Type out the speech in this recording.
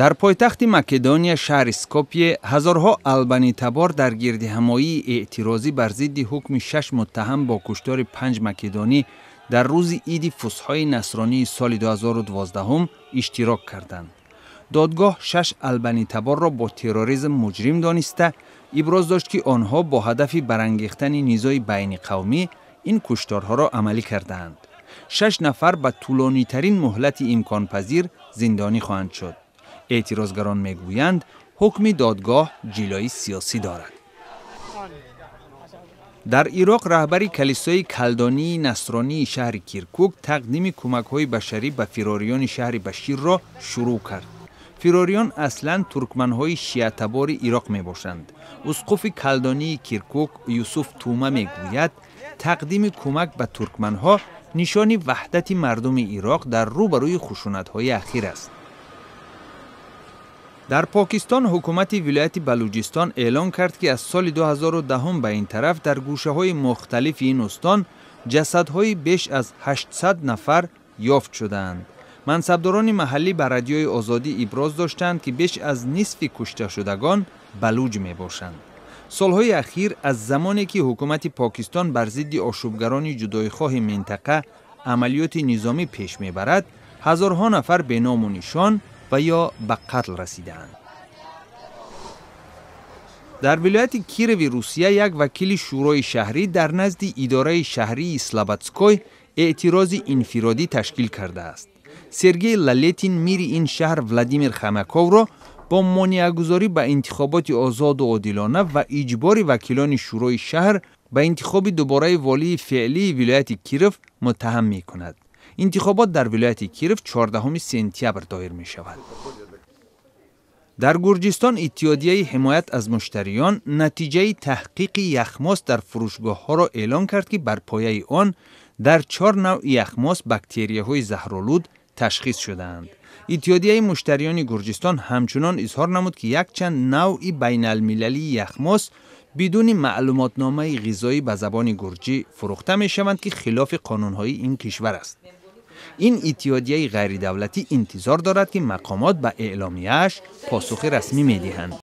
Дар пойтахти Македония, шаҳри Скопье, ҳазорҳо албанитабор дар гирдиҳамоии эътирозӣ бар зидди ҳукми шаш муттаҳам бо куштори панҷ македонӣ дар рӯзи иди фусҳои насронии соли 2012 иштирок карданд. Додгоҳ шаш албанитаборро бо терроризм муҷрим дониста, иброз дошт, ки онҳо бо ҳадафи барангехтани низои байниқавмӣ ин кушторҳоро амалӣ кардаанд. Шаш нафар ба тӯлонитарин муҳлати имконпазир зиндонӣ хоҳанд шуд. Эътирозгарон мегӯянд, ҳукми додгоҳ ҷилои сиёсӣ дорад. Дар Ироқ раҳбари калисои калдонии насронии шаҳри Киркук тақдими кӯмакҳои башарӣ ба фирориёни шаҳри Баширро шурӯъ кард. Фирориён аслан туркманҳои шиатабори Ироқ мебошанд. Усқуфи калдонии Киркук Юсуф Тума мегӯяд, тақдими кӯмак ба туркманҳо нишони ваҳдати мардуми Ироқ дар рӯ ба рӯи хушунатҳои ахир аст. Дар Покистон ҳукумати вилояти Балуҷистон эълон кард, ки аз соли 2010 ба ин тараф дар гӯшаҳои мухталифи ин устон ҷасадҳои беш аз 800 нафар ёфт шудаанд. Мансабдорони маҳаллӣ ба Радиои Озодӣ иброз доштанд, ки беш аз нисфи кушташудагон балуҷ мебошанд. Солҳои ахир, аз замоне ки ҳукумати Покистон бар зидди ошӯбгарони ҷудоихоҳи минтақа амалиёти низомӣ пеш мебарад, ҳазорҳо нафар беному нишон ва ё ба қатл расидаанд. Дар вилояти Кирови Русия як вакили шӯрои шаҳрӣ дар назди идораи шаҳрии Слободской эътирози инфиродӣ ташкил кардааст. Сергей Лалетин мири ин шаҳр Владимир Хамаковро бо монеагузорӣ ба интихоботи озоду одилона ва иҷбори вакилони шӯрои шаҳр ба интихоби дубораи волии феълии вилояти Киров муттаҳам мекунад. Интихобот дар вилояти Киров 14 сентябр доир мешавад. Дар Гурҷистон Иттиҳодияи ҳимоят аз муштариён натиҷаи таҳқиқи яхмос дар фурӯшгоҳҳоро эълон кард, ки бар пояи он дар чор навъи яхмос бактерияҳои заҳролуд ташхис шудаанд. Иттиҳодияи муштариёни Гурҷистон ҳамчунон изҳор намуд, ки якчанд навъи байналмилалии яхмос бидуни маълумотномаи ғизоӣ ба забони гурҷӣ фурӯхта мешаванд, ки хилофи қонунҳои ин кишвар аст. Ин иттиҳодияи ғайридавлатӣ интизор дорад, ки мақомот ба эъломияаш посухи расмӣ медиҳанд.